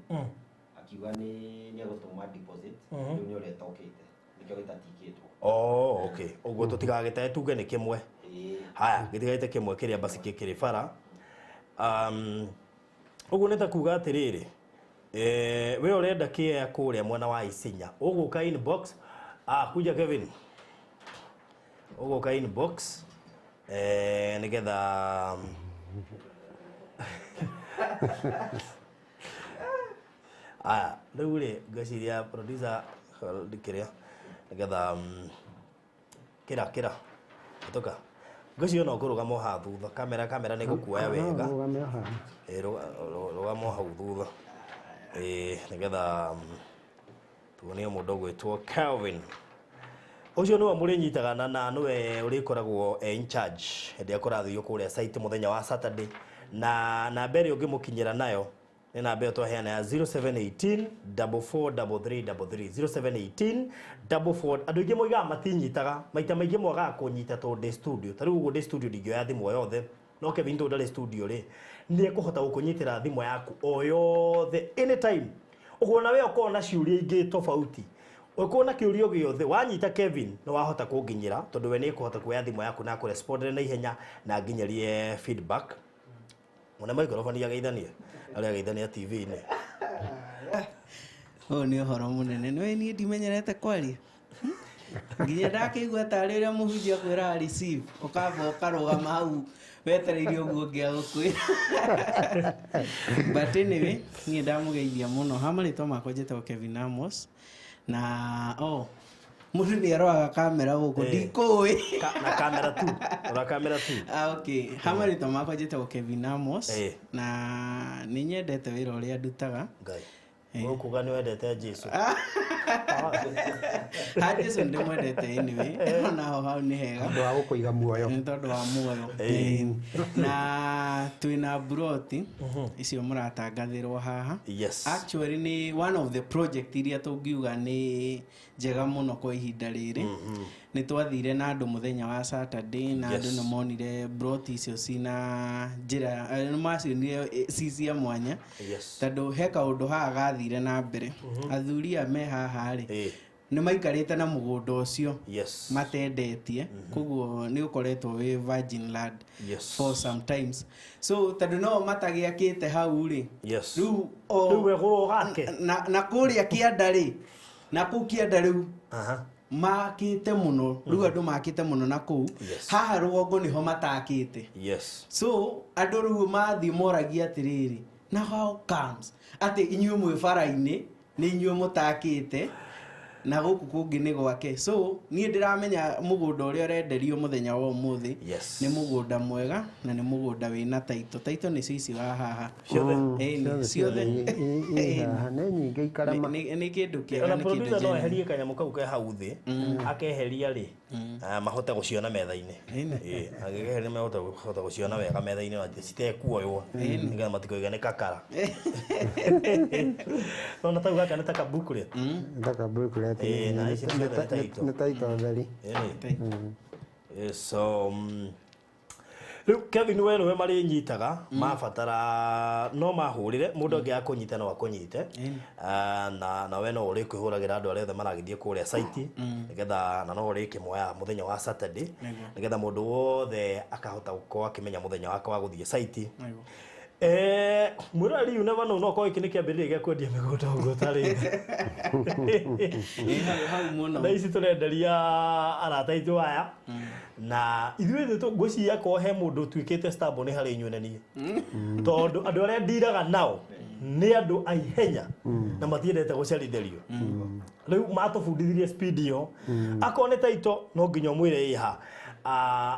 Akiuga nĩ egũtũma deposit, rĩu nĩ ũrĩa ĩtokĩte. Nĩkĩo gĩtatikĩtwo. Oh, okay. Ũguo tũtigagĩtae tuge nĩ kĩmwe. Haya, gĩtigarĩte kĩmwe kĩrĩa basi kĩkĩrĩ bara. Ũguo nĩ ta kuga atĩrĩrĩ, we ũrenda kĩea kũrĩa mwena wa Isinya, ũgũka inbox, kuja Kevin, ũgũka inbox nĩgetha rĩu rĩ ngwĩciria producer kĩrĩa nĩgetha kĩra ĩtũka ngwĩciria no kũrũgama haha thutha, kamera nĩ gũkuoya wega, rũgama hau thutha nĩgetha tuonie mũndũ ũgwĩtwo Kelvin. Ũcio nĩwe mũrĩnyitaga na nĩwe ũrĩkoragwo in charge hĩndĩ ĩrĩa kũrathio kũrĩa site mũthenya wa Saturday, na namba ĩrĩa ũngĩmũkinyĩra nayo nĩ namba ĩyo twaheana ya 0718 443333 0718 44. Andũ aingĩ moigaga matinyitaga, maita maingĩ mwagaga kũnyita tondũ ndĩ studio. Ta rĩu ũguo ndĩ studio ndingĩoya thimũ o yothe, no Kevin tondũ ndarĩ studio rĩ, nĩ ekũhota gũkũnyitĩra thimũ yaku o yothe anytime. Ũguo na we ũkorwo na ciũria ingĩ tofauti, ũkorwo na kĩũria gĩothe wanyita Kevin nĩ wahota kũnginyĩra tondũ we nĩ ekũhota kuoya thimũ yaku na akũrespondere na ihenya na nginyerie feedback. Mwana microphone ageithanie arĩa ageithania TV-inĩ. Ũyũ nĩ ũhoro mũnene, nĩ niĩ ndimenyerete kwaria nginya ndakĩigua tarĩ ũrĩa mũhunjia akwĩraga receive, ũkamba ũkarũgama hau wetereire ũguo ũngĩ agũkwĩra. But anyway, niĩ ndamũgeithia mũno. Ha marĩtwa makwa njĩtagwo Kevin Amos, na mũndũ nĩ aroraga kamera gũkũ ndikũĩ na kamera tu, rora kamera tu. Okay, ha marĩtwa makwa njĩtagwo Kevin Amos, na nĩ nyendete wĩra ũrĩa ndutaga. Ngai. Ũkuga nĩ wendete Jesu. Ha Jesu ndĩmwendete anyway, onaho hau nĩ hega. Ũndũ wa gũkũiga muoyo. Nĩ tondũ wa muoyo. Na twĩna buroti icio mũratangathĩrwo haha. Yes. Actually nĩ one of the project iria tũngiuga nĩ njega mũno kwa ihinda rĩrĩ. Nĩ twathire na andũ mũthenya wa Saturday na andũ nĩ monire broti icio cina njĩra, nĩ macionire ci cia mwanya. Yes. Tondũ he kaũndũ haha gathire na mbere. Athuri aya me haha rĩ, nĩ maikarĩte na mũgũnda ũcio. Yes. Matendetie, koguo nĩ ũkoretwo wĩ virgin land. Yes. For sometimes. So tondũ no matagĩakĩte hau rĩ. Yes. Rĩu Rĩu we gũrwo gake. Na kũrĩa kĩanda rĩ, na kũu kĩanda rĩu makĩte mũno, rĩu andũ makĩte mũno na kũu. Yes. Haha rũgongo nĩho matakĩte. Yes. So andũ rĩu mathiĩ moragia atĩrĩrĩ, na how comes atĩ inyuĩ mwĩ bara-inĩ nĩ inyuĩ mũtakĩte na gũkũ kũngĩ nĩ gwake. So niĩ ndĩramenya mũgũnda ũrĩa ũrenderio mũthenya wa ũmũthĩ. Yes. Nĩ mũgũnda mwega na nĩ mũgũnda wĩna taito. Taito nĩcio ici wa haha. Ciothe. Ciothe. Nĩ nyingĩ ikarema. Nĩ kĩndũ kĩega, Ona nĩ kĩndũ producer no genuine. eherie kanyamũ kau ke hau thĩ, akeheria rĩ, mahote gũciona metha-inĩ. Angĩkeheria mahote kũhota gũciona wega metha-inĩ na citekuoywo, nĩgetha matikoige nĩ kakara. Nona tau gaka nĩ ta kabooklet. Ta kabooklet. Na ici ciothe nĩ taito. Nĩ taito theri. So rĩu Kevin we nĩwe marĩnyitaga mabatara no mahũrĩre mũndũ angĩ akũnyita no akũnyite, na we no ũrĩkwĩhũragĩra andũ arĩa othe maragĩthiĩ kũrĩa site, nĩgetha na no ũrĩkĩmoya mũthenya wa Saturday, nĩgetha mũndũ wothe akahota gũkorwo akĩmenya mũthenya wake wa gũthiĩ site. Mwĩroreri, you never know, no korwo gĩkĩ nĩ kĩambĩrĩria gĩa kwendia mĩgũnda ũguo tarĩ. Hau mũno. Na ici tũrenderia arata aitũ aya, na ithuĩ ngwĩciria akorwo he mũndũ ũtuĩkĩte stable nĩ harĩ inyuĩ na niĩ, tondũ andũ arĩa ndiraga nao nĩ andũ a ihenya na matiendete gũcerithĩrio. Rĩu matũbundithirie speed ĩyo, akorwo nĩ taito no nginya ũmwĩre ĩha,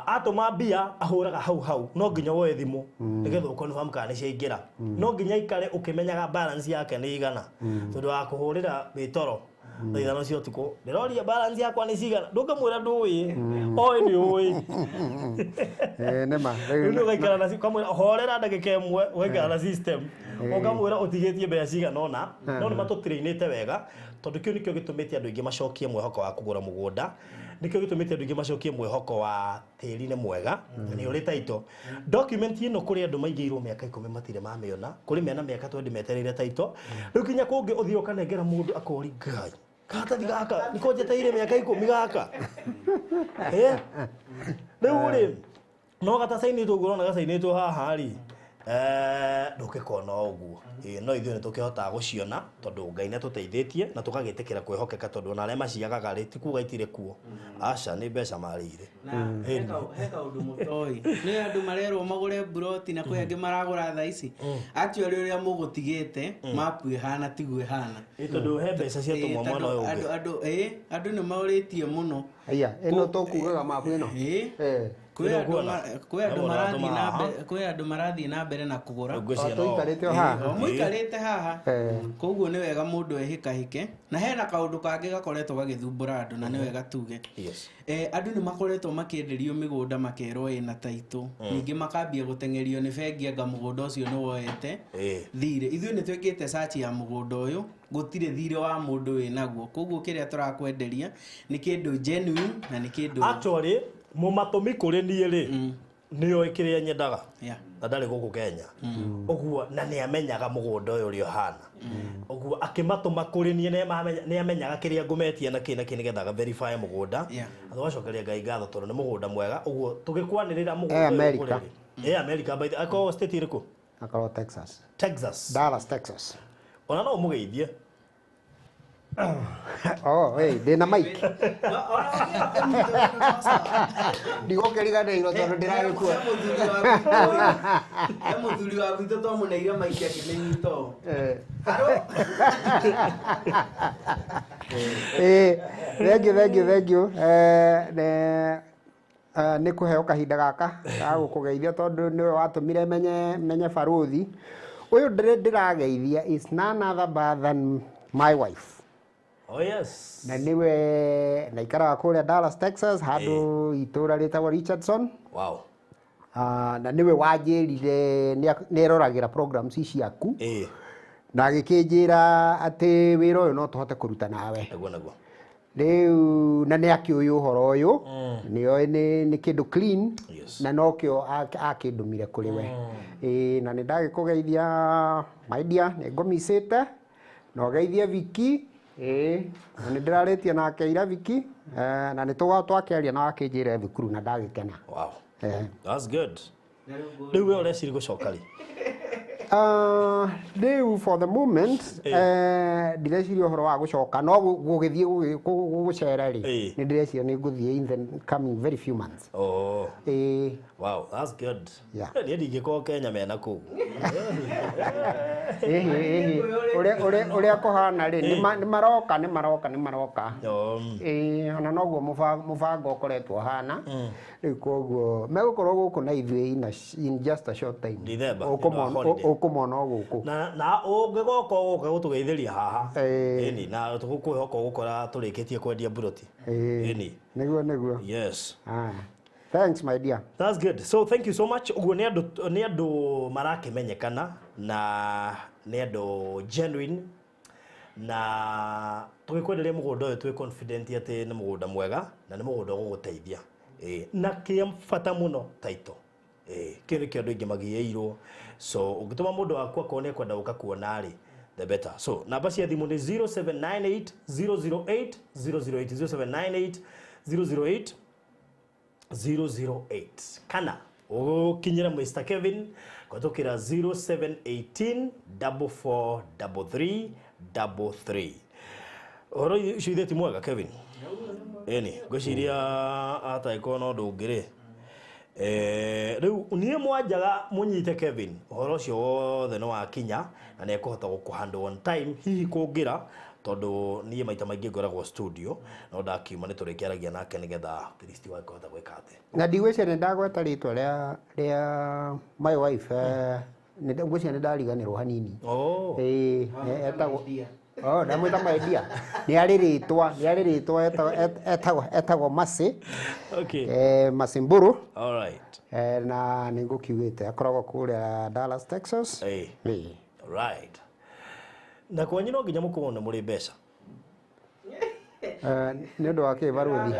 atũma mbia ahũraga hau hau, no nginya woe thimũ nĩgetha ũconfirm kana nĩ ciaingĩra. No nginya aikare ũkĩmenyaga balance yake nĩ igana, tondũ wa kũhũrĩra wĩ toro thaa 5 cia ũtukũ, ndĩroria balance yakwa nĩ cigana, ndũngĩmwĩra ndũĩ, oĩ nĩ ũĩ. Nĩma. Rĩu nĩ ũgaikara na ũkamwĩra horera ndagĩka ĩmwe, ũgaikara na system, ũkamwĩra ũtigĩtie mbeca cigana ũna. No nĩ matũtrainĩte wega, tondũ kĩu nĩkĩo gĩtũmĩte andũ aingĩ macokie mwĩhoko wa kũgũra mũgũnda, nĩkĩo gĩtũmĩte andũ aingĩ macokie mwĩhoko wa tĩri nĩ mwega, nĩ ũrĩ taito. Document ĩno kũrĩ andũ maigĩirwo mĩaka 10 matirĩ mamĩona, kũrĩ mena mĩaka 20 metereire taito. Rĩu nginya kũngĩ ũthiĩ ũkanengera mũndũ akori Ngai, karatathi gaka nĩko njetereire mĩaka 10 gaka. Rĩu rĩ, no gatacainĩtwo ũguo ũrona gacainĩtwo haha rĩ, ndũngĩkona ũguo. No ithuĩ nĩ tũkĩhotaga gũciona tondũ Ngai nĩ atũteithĩtie na tũgagĩtĩkĩra kwĩhokeka, tondũ ona arĩa maciagaga rĩ, ti kuga itirĩ kuo. Aca, nĩ mbeca marĩire. Na he kaũndũ mũtoĩ, nĩ andũ marerwo magũre buroti na kwĩ angĩ maragũra thaa ici. Actually ũrĩa mũgũtigĩte mapu ĩhana tiguo ĩhana. Tondũ he mbeca ciatũmwo mwena ũyũ ũngĩ. Andũ nĩ maũrĩtie mũno. Aya, ĩno tũkugaga mapu ĩno. Kwĩ andũ marathiĩ na mbere na kũgũra. Tũikarĩte o haha. Mũikarĩte haha. Koguo nĩ wega mũndũ ehĩkahĩke. Na hena kaũndũ kangĩ gakoretwo gagĩthumbũra andũ na nĩ wega tuge. Andũ nĩ makoretwo makĩenderio mĩgũnda makerwo ĩna taitũ. Ningĩ makambia gũteng'erio nĩ bengi anga mũgũnda ũcio nĩ woete thirĩ. Ithuĩ nĩ twĩkĩte search ya mũgũnda ũyũ, gũtirĩ thirĩ wa mũndũ wĩnaguo. Koguo kĩrĩa tũrakwenderia nĩ kĩndũ genuine na nĩ kĩndũ actually mũmatũmi kũrĩ niĩ rĩ, nĩoĩ kĩrĩa nyendaga na ndarĩ gũkũ Kenya, ũguo na nĩ amenyaga mũgũnda ũyũ ũrĩa ũhana, ũguo akĩmatũma kũrĩ niĩ nĩ amenyaga kĩrĩa ngũmetia na kĩ na kĩ nĩgetha verify mũgũnda. Na tũgacokeria Ngai ngatho tondũ nĩ mũgũnda mwega. Ũguo tũgĩkwanĩrĩra mũgũnda ũyũ kũrĩ rĩ. America, by the way, akorwo state ĩrĩkũ? Akorwo Texas. Texas. Dallas, Texas. Ona no ũmũgeithie. Oh, hey, ndĩna mic. Ndigũkĩriganĩirwo tondũ ndĩragĩkua. He mũthuri wa gwitũ twamũneire mic akĩmĩnyita ũũ. Thank you, thank you, thank you. Nĩ kũheo kahinda gaka ga gũkũgeithia tondũ nĩwe watũmire menye barũthi. Ũyũ ndĩrageithia is none other but than my wife. Oh yes. Na nĩwe na ikaraga kũrĩa Dallas, Texas, handũ itũra rĩtagwo Richardson. Wow. Na nĩwe wanjĩrire nĩeroragĩra programs ici ciaku na agĩkĩnjĩra atĩ wĩra ũyũ no tũhote kũruta nawe. Naguo naguo. Rĩu na nĩ akĩũĩ ũhoro ũyũ, nĩoĩ nĩ kĩndũ clean. Yes. Na nokĩo akĩndũmire kũrĩ we. Ĩĩ, na nĩ ndagĩkũgeithia, my dear, nĩ ngũmicĩte na ũgeithie Viki. Ĩĩ, na nĩ ndĩrarĩtie nake ira Viki, na nĩ twakĩaria na akĩnjĩra thukuru na ndagĩkena. Wow. That's good. Rĩu we ũreciria gũcoka rĩ? Rĩu for the moment ndireciria ũhoro wa gũcoka, no gũgĩthiĩ gũcera rĩ, nĩ ndĩreciria nĩ ngũthiĩ in the coming very few months. Oh. Ĩĩ. Wow, that's good. Yeah. Niĩ ndingĩkorwo Kenya mena kũu. Ĩhĩ, ĩhĩ. Ũrĩa kũhana rĩ, nĩ maroka, nĩ maroka, nĩ maroka. Ĩĩ, ona noguo mũbango ũkoretwo ũhana. Rĩu koguo megũkorwo gũkũ na ithuĩ in just a short time. December, Ũkũmona nĩ holiday. ũkũmona o gũkũ. Na ũngĩgoka ũgũka gũtũgeithĩria haha. Ĩni, na tũgũkwĩhoka ũgũkora tũrĩkĩtie kwendia mburoti. Ĩni. Nĩguo nĩguo. Yes. Ah. Thanks, my dear. That's good. So thank you so much. Ũguo nĩ andũ marakĩmenyekana na nĩ andũ genuine, na tũgĩkwenderia mũgũnda ũyũ twĩ confident atĩ nĩ mũgũnda mwega na nĩ mũgũnda ũgũgũteithia. Ĩĩ, na kĩa bata mũno, title. Ĩĩ, kĩu nĩkĩo andũ aingĩ magiĩirwo. So ũngĩtũma mũndũ waku akorwo nĩ ekwenda gũka kuona rĩ, the better. So namba cia thimũ nĩ 0798 008 008, 0798 008 008, kana ũkinyĩre Mr Kevin kũhetũkĩra 0718 4433 33. Ũhoro ũcio ithe ti mwega, Kevin? Ĩni, ngwĩciria atangĩkorwo na ũndũ ũngĩ rĩ, rĩu niĩ mwanjaga mũnyite Kevin, ũhoro ũcio wothe nĩ wakinya na nĩ ekũhota gũkũhandle on time, hihi kũngĩra, tondũ niĩ maita maingĩ ngoragwo studio, no ndakiuma nĩ tũrĩkĩaragia nake nĩgetha at least wakĩhota gwĩka atĩ. Na ndigwĩciria nĩ ndagweta rĩtwa rĩa my wife, ngwĩciria nĩ ndariganĩrwo hanini. Oh. Ĩĩ, etagwo. Oh, ndamwĩta my dear. Nĩ arĩ rĩtwa etagwo Mercy. Mercy Mburu. All right. Na nĩ ngũkiugĩte akoragwo kũrĩa Dallas, Texas. Ĩĩ. Right. Na kwanyu no nginya mũkorwo nĩ mũrĩ mbeca. Nĩ ũndũ wa kĩ, barũthi?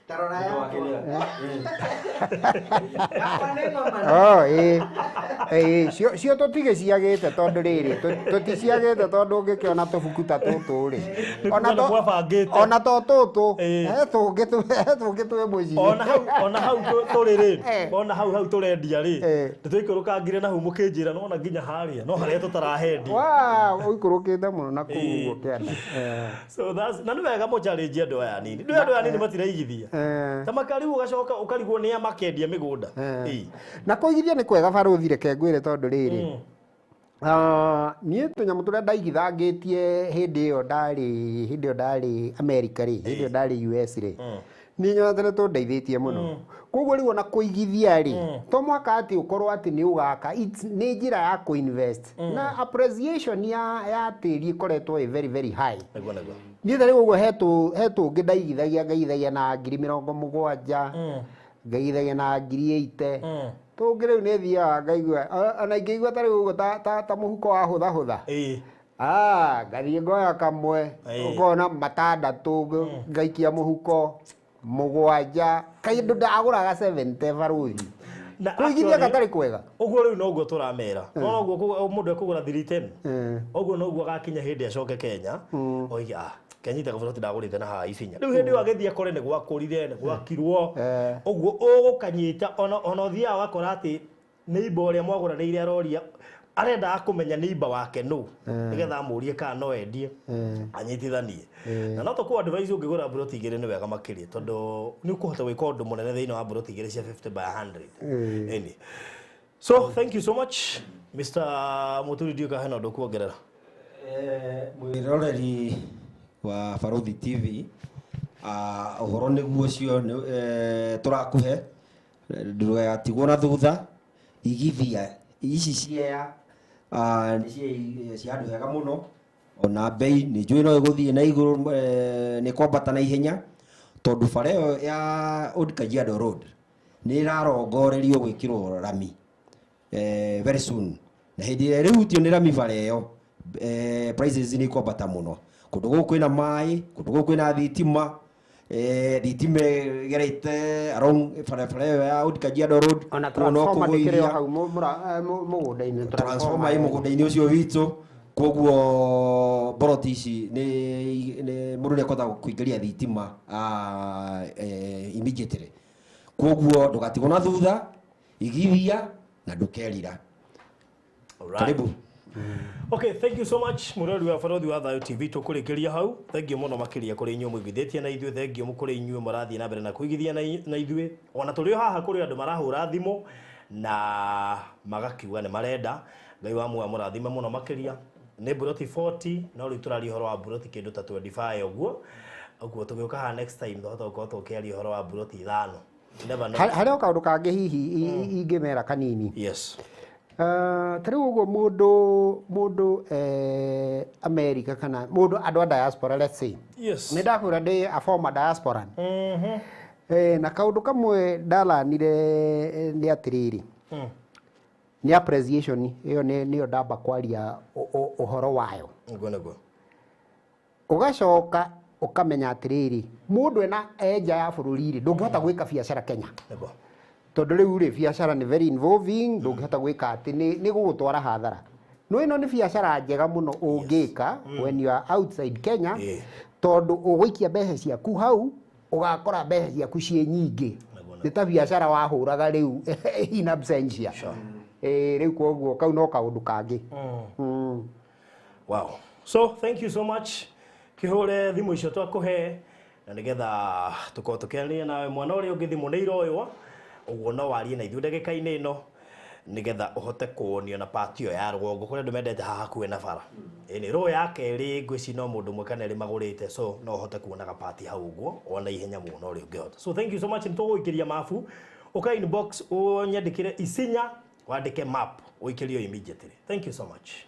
Tarora yakwa. Yakwa nĩ ng'oma. Oh, ĩĩ. Ĩĩ, cio tũtigĩciagĩte tondũ rĩrĩ, tũticiagĩte tondũ ũngĩkĩona tũbuku ta tũtũ rĩ. Nĩ kuga nĩ mwabangĩte. Ona to tũtũ, he tũngĩ twĩ mũciĩ. Ona hau tũrĩ rĩ, ona hau tũrendia rĩ, nĩ tũikũrũkangire na hau mũkĩnjĩra nona nginya harĩa no harĩa tũtarahendia. Wa, ũikũrũkĩte mũno na kũu ũguo kĩanda. So that's na nĩ wega mũchallenge andũ aya anini. Ndũĩ andũ aya anini matiraigithia. Ta makariu ũgacoka ũkarigwo nĩ a makendia mĩgũnda. Ĩĩ. Na kũigithia nĩ kwega, barũthi, reke ngwĩre, tondũ rĩrĩ, niĩ tũnyamũ tũrĩa ndaigithangĩtie hĩndĩ ĩyo ndarĩ America rĩ, hĩndĩ ĩyo ndarĩ US rĩ, nĩ nyonete nĩ tũndeithĩtie mũno. Koguo rĩu ona kũigithia rĩ, to mũhaka atĩ ũkorwo atĩ nĩ ũgaka, nĩ njĩra ya kũinvest na appreciation ya tĩri ĩkoretwo ĩ very very high. Nĩguo nĩguo. Niĩ ta rĩu ũguo he tũngĩ ndaigithagia, ngaigithagia na 70,000, ngaigithagia na 80,000. Tũngĩ rĩu nĩ thiaga ngaigua ona ingĩigua ta rĩu ũguo ta mũhuko wa hũtha hũtha. Ah, ngathiĩ ngoya kamwe, ũkona matandatũ ngaikia mũhuko, mũgwanja, kaĩndũ ndagũraga 70, barũthi. Na Kũigithia actually, gatarĩ kwega. Ũguo rĩu noguo tũramera, no noguo mũndũ ekũgũra 310, ũguo noguo agakinya hĩndĩ acoke Kenya oige, "Ah, kenyita gaburoti ndagũrĩte na haha Isinya." Rĩu hĩndĩ ĩyo agĩthiĩ akore nĩ gwakũrire, nĩ gwakirwo. Ũguo ũgũkanyita ona ũthiaga ũgakora atĩ neighbor ũrĩa mwagũranĩire aroria, arendaga kũmenya neighbor wake nũ, nĩgetha amũrie kana no endie anyitithanie. Na no tũkũ advise, ũngĩgũra mburoti igĩrĩ nĩ wega makĩria, tondũ nĩ ũkũhota gwĩka ũndũ mũnene thĩinĩ wa mburoti igĩrĩ cia 50 by 100. Ĩni. So thank you so much, Mr Muturi. Ndiũĩ kana hena ũndũ kuongerera. Mwĩroreri wa Baruthi TV, ũhoro nĩguo ũcio tũrakũhe, ndũgatigwo na thutha. Igithia. Ici cia nĩ cia handũ hega mũno, ona bei nĩ njũĩ no ĩgũthiĩ na igũrũ, nĩ kwambata na ihenya tondũ bara ĩyo ya Old Kajiado Road nĩ ĩrarongorerio gwĩkĩrwo rami very soon, na hĩndĩ ĩrĩa ĩrĩhutio nĩ rami bara ĩyo, prices nĩ ikwambata mũno. Kũndũ gũkũ kwĩna maĩ, kũndũ gũkũ kwĩna thitima, thitima ĩgerete along barabara ĩyo ya Old Kajiado Road. Ona Koguo no transformer ndĩkĩrĩ o kũgũithia hau mũgũnda-inĩ. Transformer ĩ mũgũnda-inĩ ũcio witũ. Koguo mboroti ici nĩ mũndũ nĩ ekũhota kũingĩria thitima immediately. Koguo ndũgatigwo na thutha, igithia na ndũkerira. Alright. Karibu. Okay, thank you so much, mũrori wa Barothi wa Thayo TV. Tũkũrĩkĩria hau. Thank you mũno makĩria kũrĩ inyuĩ mũigithĩtie na ithuĩ. Thank you kũrĩ inyuĩ mũrathiĩ na mbere na kũigithia na ithuĩ. Ona tũrĩ o haha kũrĩ andũ marahũra thimũ na magakiuga nĩ marenda. Ngai wa muoyo mũrathime mũno makĩria. Nĩ mburoti 40, no rĩu tũraria ũhoro wa mburoti kĩndũ ta 25 ũguo. Ũguo tũgĩũka haha next time twahota gũkorwo tũkĩaria ũhoro wa mburoti 5. Never know. Harĩ o kaũndũ kangĩ hihi ingĩmera kanini. Yes. Ta rĩu ũguo mũndũ America kana mũndũ andũ a diaspora, let's say, nĩ ndakwĩra ndĩ a former diasporan, na kaũndũ kamwe ndaranire nĩ atĩrĩrĩ, nĩ appreciation ĩyo nĩyo ndamba kwaria ũhoro wayo. Nĩguo nĩguo. Ũgacoka ũkamenya atĩrĩrĩ, mũndũ ena enja ya bũrũri rĩ, ndũngĩhota gwĩka biacara Kenya, tondũ rĩu rĩ, biacara nĩ very involving, ndũngĩhota gwĩka atĩ nĩ gũgũtwara hathara. No ĩno nĩ biacara njega mũno ũngĩka when you are outside Kenya, tondũ ũgũikia mbeca ciaku hau, ũgakora mbeca ciaku ciĩ nyingĩ. Nĩ ta biacara wahũraga rĩu in absentia. Rĩu koguo kau no kaũndũ kangĩ. Wow. So thank you so much. Kĩhũre thimũ icio twakũhe na nĩgetha tũkorwo tũkĩaranĩria nawe. Mwana ũrĩa ũngĩ, thimũ nĩ iroywo, ũguo no warie na ithuĩ ndagĩka-inĩ ĩno nĩgetha ũhote kuonio na part ĩyo ya rũgongo kũrĩa andũ mendete haha hakuhĩ na bara. Ĩĩ nĩ rũ ya kerĩ, ngwĩci no mũndũ ũmwe kana erĩ magũrĩte, so no ũhote kuona gapati hau ũguo ona ihenya mũno ũrĩa ũngĩhota. So thank you so much. Nĩ tũgũikĩria mabu, ũka inbox ũnyandĩkĩre Isinya, wandĩke map, ũikĩrio immediately. Thank you so much.